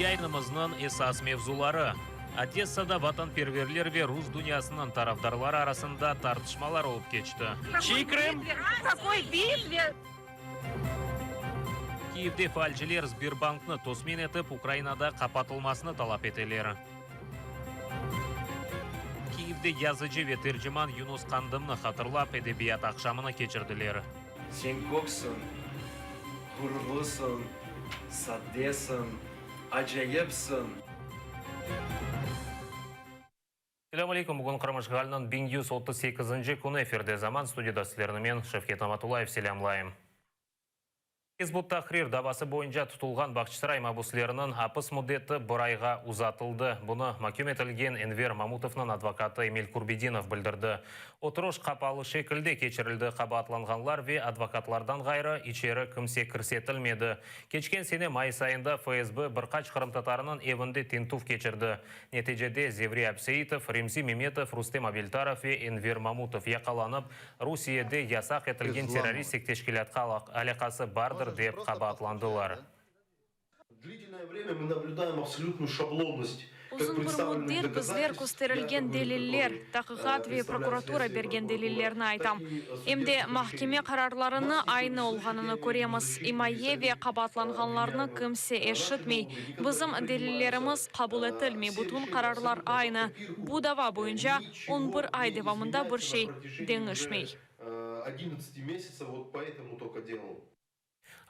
Yayınımıznıñ esas mevzuları, Odessada vatanperverler ve rus dünyasınıñ tarafdarları arasında tartışmalar olıp keçti. Çiy Krım? Kiyevde faalciler Sberbanknı tosmen etip, Ukrainada qapatılmasını talap eteler. Kiyevde yazıcı ve terciman Yunus Qandımnı hatırlap, edebiyat aqşamını keçirdiler. Sen köksüñ, ğururlısıñ, sadesiñ, acayipsiñ. Selâm aleyküm, bugün Qırım işğaliniñ 1138-nci künü, efirde Zaman, studiyada sizlerni men, Şevket Namatullayev, selâmlayım. Hizb ut-Tahrir davası boyunca tutulğan Bağçasaray mabüsleriniñ apis müddeti bir ayğa uzatıldı. Bunı maküm etilgen Enver Mamutovnıñ advokatı Emil Kurbedinov bildirdi. Oturış qapalı şekilde keçirildi, qabaatlanğanlar ve advokatlardan ğayrı içeri kimse kirsetilmedi. Keçken sene mayıs ayında FSB bir qaç qırımtatarınıñ evinde tintüv keçirdi. Neticede Zevri Abseitov, Remzi Memetov, Rustem Abiltarov ve Enver Mamutov yaqalanıp, Rusiyede yasaq etilgen terroristik teşkilâtqa alâqası bardır dep qabaatlandılar. Uzun bir müddet bizler kösterilgen deliller, taqiqat ve prokuratura bergen delillerni aytam, em de mahkeme qararlarını aynı olğanını köremiz, imaye ve qabaatlanğanlarnı kimse eşitmey, bizim delillerimiz qabul etilmey, bütün qararlar aynı, bu dava boyunca on bir ay devamında bir şey deñişmey.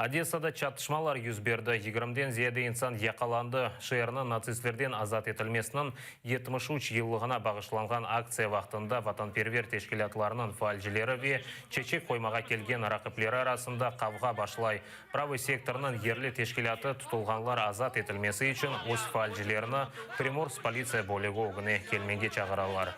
Odessada çatışmalar yüz berdi, yigirmiden ziyade insan yaqalandı. Şeerniñ natsistlerden azat etilmesiniñ 73 yıllığına bağışlanğan aktsiya vaqtında vatanperver teşkilâtlarınıñ faalcileri ve çeçek qoymağa kelgen raqipleri arasında qavğa başlay. Pravıy sektornıñ yerli teşkilâtı tutulğanlar azat etilmesi içün öz faalcilerini Primorsk politsiya bölügi ögüne kelmege çağıralar.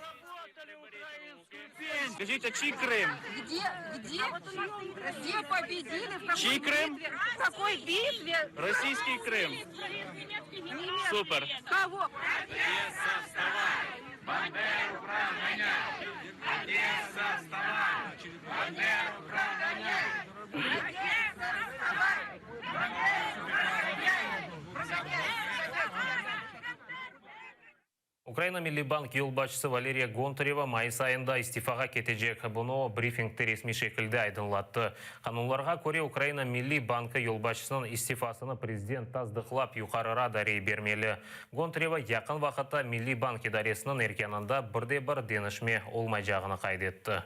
Ukraina Milliy bank yolbaşçısı Valeriya Gontareva mayıs ayında istifağa ketecek. Bunı o, brifingte resmiy şekilde aydınlattı. Qanunlarğa köre, Ukraina Milliy bankı yolbaşçısınıñ istifasını prezident tasdıqlap, Yuqarı Rada rey bermeli. Gontareva yaqın vaqıtta Milliy bank idaresiniñ erkânında bir de bir deñişme olmaycağını qayd etti.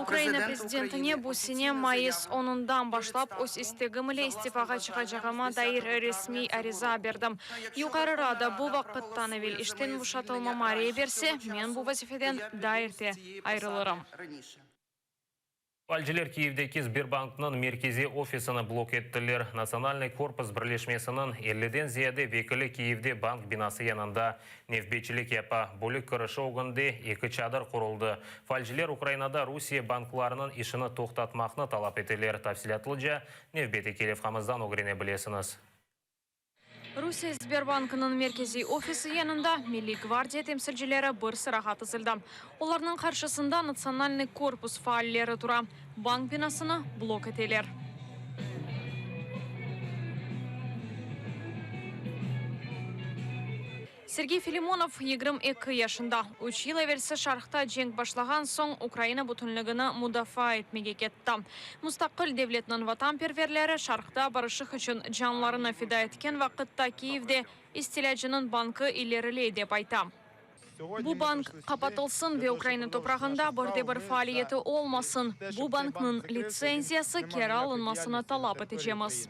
Ukraina prezidentine bu sene mayıs onundan başlap öz istegim ile istifağa çıqacağıma dair resmiy ariza berdim. Yuqarı Rada bu vaqıttan evel işten boşatılmama rey berse, men bu vazifeden daa erte ayrılırım. Faalciler Kiyevdeki Sberbanknıñ merkeziy ofisini blok ettiler. Natsionalnıy korpus birleşmesiniñ elliden ziyade vekili Kiyevde bank binası yanında Nevbetçilik yapa. Bölük kirişi ögünde eki çadır quruldı. Faalciler Ukrainada Rusiye banklarınıñ işini toqtatmaqnı talap eteler. Tafsilâtlıca nevbetteki levhamızdan ögrene bilesiñiz. Rusiye Sberbankınıñ merkeziy ofisi yanında Milliy gvardiya temsilcileri bir sırağa tizildi. Olarnıñ qarşısında Natsionalnıy korpus faalleri tura, bank binasını blok eteler. Sergey Filimonov 22 yaşında. Üç yıl evelsi şarqta cenk başlağan soñ Ukraina bütünligini mudafaa etmege ketti. Mustaqil devletniñ vatanperverleri şarqta barışıq içün canlarını fida etken vaqıtta Kiyevde istilâcınıñ bankı ileriley dep ayta. Bu bank qapatılsın ve Ukraina toprağında bir de bir faaliyeti olmasın. Bu banknıñ litsenziyası keri alınmasını talap etecemiz.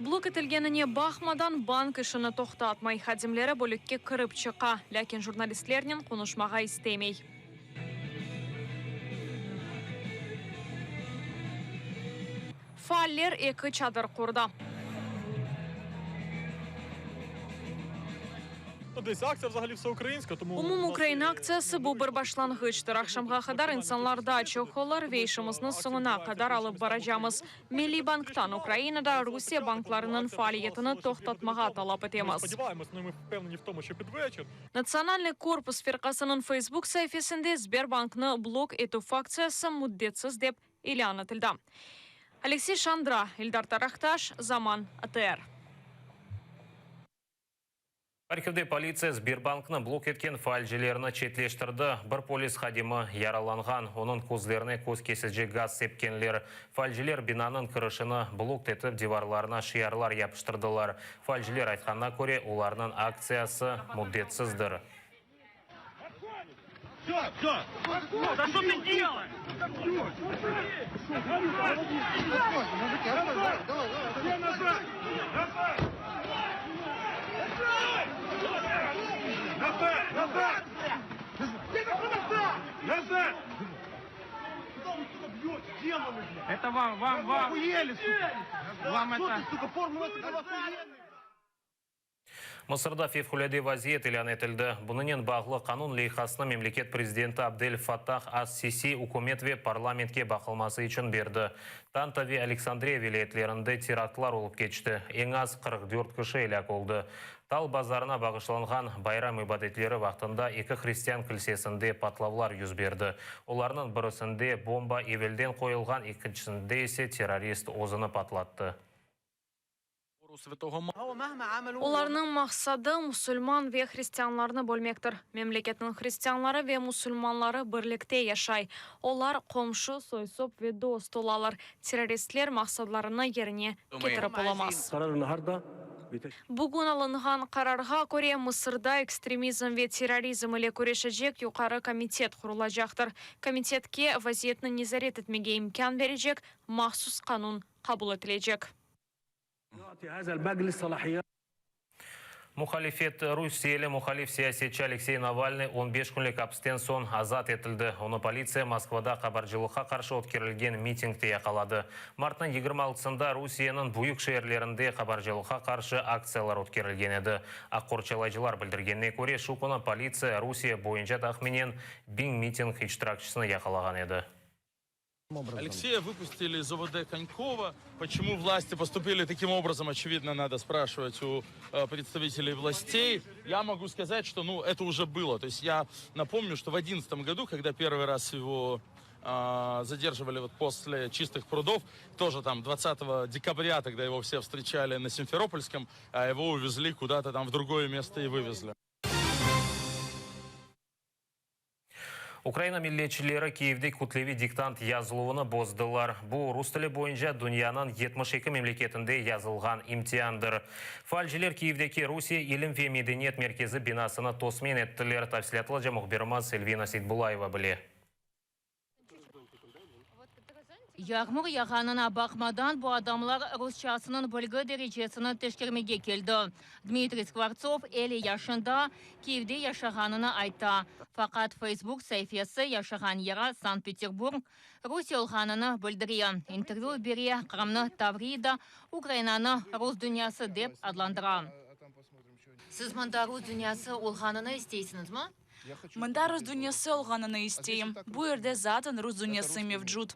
Blok etilgenine baqmadan, bank işini toqtatmay, hadimleri bölükke kirip çıqa, lâkin jurnalistlernen qonuşmağa istemey. Faaller eki çadır qurdı. Umumukrain aktsiyası bu bir başlanğıçtır. Aqşamğa qadar insanlar daa çoq olur ve işimizni soñuna qadar alıp baracamız. Milliy banktan Ukrainada Rusiye banklarınıñ faaliyetini toqtatmağa talap etemiz. Natsionalnıy korpus firqasınıñ Facebook saifesinde Sberbanknı blok etüv aktsiyası müddetsiz dep ilân etildi. Aleksey Şandra, Eldar Tarahtaş, Zaman ATR. Harkivde politsiya Sberbanknı blok etken faalcilerni çetleştirdi. Bir polis hadimi yaralanğan, onıñ közlerine köz kesici gaz sepkenler. Faalciler binanıñ kirişini blok etip, divarlarına şiarlar yapıştırdılar. Faalciler aytqanına köre, olarnıñ aktsiyası müddetsizdir. Mısırda fevqulâde vaziyet ilân etildi. Bunınen bağlı qanun leyhasını memleket prezidenti Abdel Fattah as-Sisi ükümet ve parlamentke baqılması içün berdi. Tanta ve Aleksandriya vilâyetlerinde teraktlar olıp keçti, eñ az 44 kişi elâk oldı. Tal bazarına bağışlanğan bayram ibadetleri vaqtında eki hristian kilsesinde patlavlar yüz berdi. Olarnıñ birisinde bomba evelden qoyulğan, ekincisinde ise terrorist özüni patlattı. Olarnıñ maqsadı, musulman ve hristianlarnı bölmektir. Memleketniñ hristianları ve musulmanları birlikte yaşay. Olar qomşu, soy-sop ve dost olalar. Terroristler maqsadlarını yerine ketirip olamaz. Bugün alınğan qararğa köre, Mısırda ekstremizm ve terrorizm ile küreşecek Yuqarı komitet qurulacaqtır. Komitetke vaziyetni nezaret etmege imkân berecek mahsus qanun qabul etilecek. Muhalifet, Rusiyeli muhalif siyasetçi Aleksey Navalnıy on beş künlik apisten soñ azat etildi. Onı politsiya Moskvada qabarcılıqqa qarşı ötkerilgen mitingde yaqaladı. Martnıñ 26-sında Rusiyeniñ büyük şeerlerinde qabarcılıqqa qarşı aktsiyalar ötkerilgen edi. Aq qorçalayıcılar bildirgenine köre, şu künü politsiya Rusiye boyunca tahminen 1000 miting iştirakçisini yaqalağan edi. Алексея выпустили из ОВД Конькова. Почему власти поступили таким образом, очевидно, надо спрашивать у э, представителей властей. Я могу сказать, что ну, это уже было. То есть я напомню, что в 2011 году, когда первый раз его э, задерживали вот после чистых прудов, тоже там 20 декабря тогда его все встречали на Симферопольском, а его увезли куда-то там в другое место и вывезли. Ukraina milletçileri Kiyevde kütleviy diktant yazıluvını bozdılar. Bu, rus tili boyunca dünyanıñ 72 memleketinde yazılğan imtiandır. Faalciler Kiyevdeki Rusiye ilim ve medeniyet merkezi binasını tosmen ettiler. Tafsilâtlıca mühbirimiz Elvina Seytbulayeva bile. Yağmur yağğanına baqmadan, bu adamlar rusçasınıñ bilgi derecesini teşkermege keldi. Dmitriy Skvortsov 50 yaşında, Kiyevde yaşağanını ayta. Faqat Facebook saifesi yaşağan yeri Sankt-Peterburg, Rusiye olğanını bildire. İntervyu bere, Qırımnı Tavrida, Ukrainanı rus dünyası dep adlandıra. Siz mında rus dünyası olğanını isteysiñizmi? Mında rus dünyası olğanını isteyim. Bu yerde zaten rus dünyası mevcut.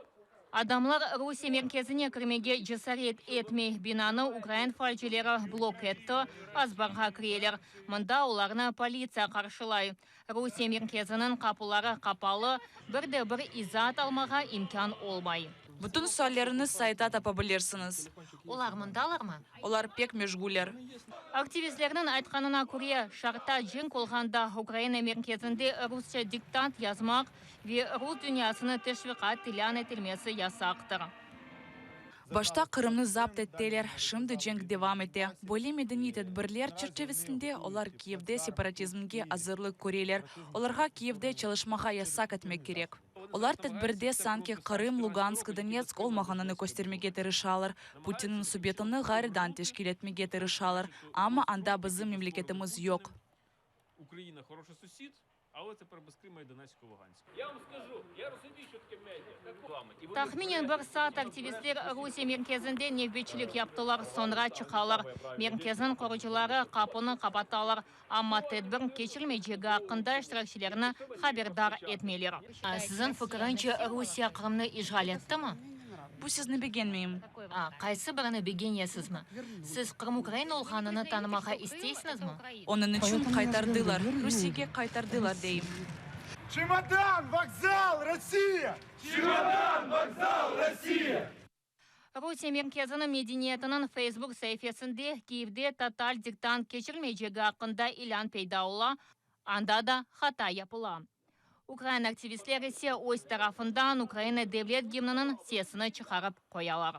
Adamlar Rusiye merkezine kirmege cesaret etmey. Binanı ukrain faalcileri blok etti, azbarğa kireler. Mında olarnı politsiya qarşılay. Rusiye merkeziniñ qapuları qapalı, bir de bir izaat almağa imkân olmay. Bütün suallerni saytta tapa bilirsiñiz. Olar mındalarmı? Olar pek meşğuller. Aktivistlerniñ aytqanına köre, şarqta cenk olğanda Ukraina merkezinde rusça diktant yazmaq ve rus dünyasını teşviqat ilân etilmesi yasaqtır. Başta Qırımnı zapt ettiler, şimdi cenk devam ete. Böyle medeniy tedbirler çerçivesinde olar Kiyevde separatizmge azırlıq köreler. Olarğa Kiyevde çalışmağa yasaq etmek kerek. Olar tedbirde sanki Qırım, Lugansk, Donetsk olmağanını köstermege tırışalar. Putinniñ subetini ğayrıdan teşkil etmege tırışalar, amma anda bizim memleketimiz yoq. Ukraina хороший сусід, але тепер без Крима і Донецька, Луганська. Я вам скажу, я розумію, що таке медіа. Tahminen bir saat aktivistler Rusiye merkezinde nevbetçilik yaptılar, soñra çıqalar. Merkezniñ qorucıları qapunı qapatalar, amma tedbir keçirilmeycegi aqqında iştirakçilerni haberdar etmeyler. Siziñ fikiriñce, Rusiye Qırımnı işğal ettimi? Bu sözni begenmeyim. Qaysı birini begenesizmi? Siz Qırım Ukraina olğanını tanımağa isteysiñizmi? Onıñ içün qaytardılar, Rusiyege qaytardılar deyim. Чемодан, вокзал, Россия! Чемодан, вокзал, Россия! Rusiye merkeziniñ medeniyetiniñ Facebook saifesinde Kyivde total diktant keçirilmeycegi aqqında ilân peyda ola, anda da hata yapıla. Ukrain aktivistler ise öz tarafından Ukraina devlet gimniniñ sesini çıqarıp qoyalar.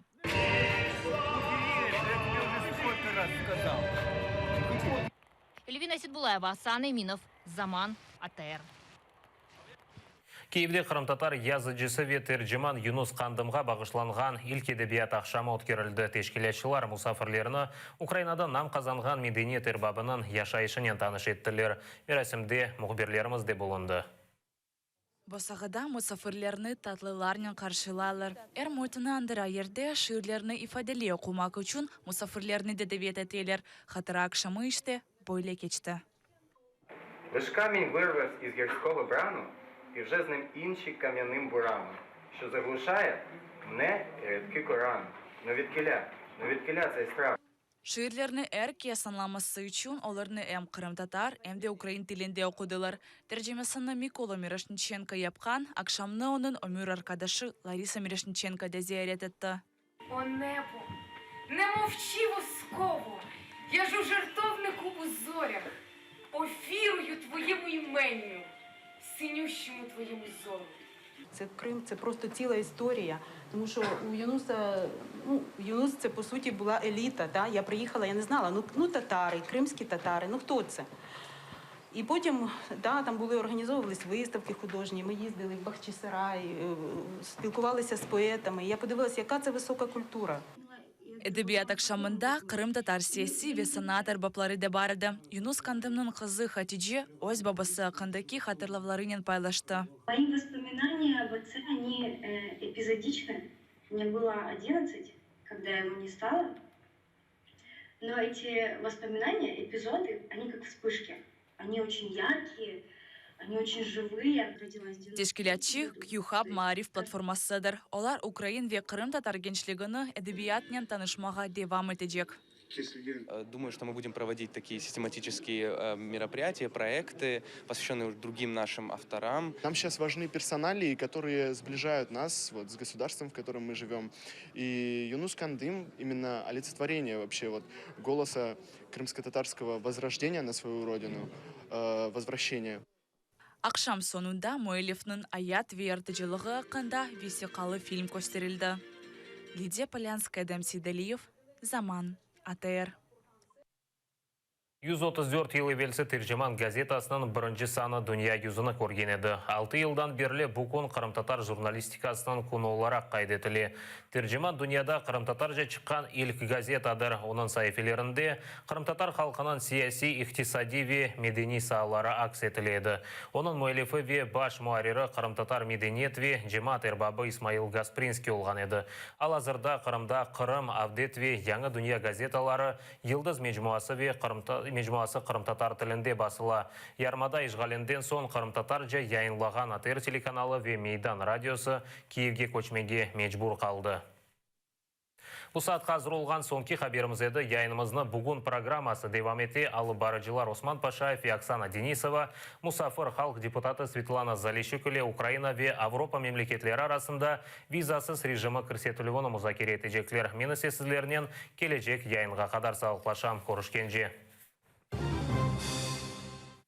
Elvina Seitbullayeva, Asan Eminov, Zaman, ATR. Kyivde qırımtatar yazıcısı ve terciman Yunus Qandımğa bağışlanğan ilk edebiyat aqşamı ötkerildi. Teşkilâtçılar musafirlerni Ukrainada nam qazanğan medeniyet erbabınıñ yaşayışınen tanış ettiler. Merasimde mühbirlerimiz de bulundı. Bosağada musafirlerni tatlılarnen qarşılaylar. Er müitini añdıra yerde şiirlerni ifadeli oqumaq içün musafirlerni de davet eteler. Hatıra aqşamı işte böyle keçti. Лиш камінь вирвавсь із гірського брану І вже з ним інші кам'яним бураном, Що заглушає мне і рядки Корану. Ну відкіля, ну відкіля цей страх? Şiirlerni er kes añlaması içün olarnı em qırımtatar, em de ukrain tilinde oqudılar. Tercimesini Mikola Miroşniçenko yapqan, aqşamnı onıñ ömür arqadaşı Larisa Miroşniçenko de ziyaret etti. O nebo, ne мовчи восково, Я ж у жертовнику у зорях, Повірую твоєму іменню, Синющому твоєму зору. Це Крим, це просто ціла історія. Тому що у Юнуса, ну, Юнус це по суті була еліта. Да? Я приїхала, я не знала. Ну, ну татари, кримські татари, ну хто це? І потім да, там були організовувались виставки художні, ми їздили в Бахчисарай, е, спілкувалися з поетами. Я подивилася, яка це висока культура. Edebiyat aqşamında qırımtatar siyasiy ve sanat erbapları da bar edi. Yunus Qandımnıñ qızı Hatice öz babası aqqındaki hatırlavlarınen paylaştı. Мои воспоминания об отце, они эпизодичны. Мне было 11, когда его не стало. Но эти воспоминания, эпизоды, они как вспышки. Они очень яркие, они очень живые. Teşkilâtçı, Q-Hub maarif platformasıdır. Olar ukrain ve qırımtatar gençligini edebiyatnen tanışmağa devam etecek. Думаю, что мы будем проводить такие систематические мероприятия, проекты, посвященные другим нашим авторам. Нам сейчас важны персоналии, которые сближают нас вот, с государством, в котором мы живем. И Юнус Кандым именно олицетворение вообще вот голоса крымско-татарского возрождения на свою родину, возвращения. Aqşam soñunda müellifniñ ayat ve yaratıcılığı aqqında vesiqalı film kösterildi. Lidiya Polânskaya, Edem Seydaliyev, Zaman, ATR. 134 yıl evelsi Terciman gazetasınıñ birinci sanı dünya yüzüni körgen edi. Altı yıldan berli bu kün qırımtatar jurnalistikasınıñ künü olaraq qayd etile. Terciman dünyada qırımtatarca çıqqan ilk gazetadır. Onıñ saifelerinde qırımtatar halqınıñ siyasiy, iqtisadiy ve medeniy saaları aks etile edi. Onıñ müellifi ve baş muarriri qırımtatar medeniyet ve cemaat erbabı İsmail Gasprinskiy olğan edi. Al-azırda Qırımda Qırım, Avdet ve Yañı dünya gazetaları, Yıldız mecmuası ve mecmuası qırımtatar tilinde basıla. Yarımada işğalinden soñ qırımtatarca yayınlağan ATR telekanalı ve Meydan radiosı Kiyevge köçmege mecbur qaldı. Bu saatqa azır olğan soñki haberimiz edi. Yayınımıznı Bugün programması devam ete. Alıp barıcılar Osman Paşayev ve Oksana Denisova, musafir halq deputatı Svetlana Zalişük ile Ukraina ve Avropa memleketleri arasında vizasız rejimi kirsetilüvini muzakere etecekler. Men ise sizlernen kelecek yayınğa qadar sağlıqlaşam. Körüşkence.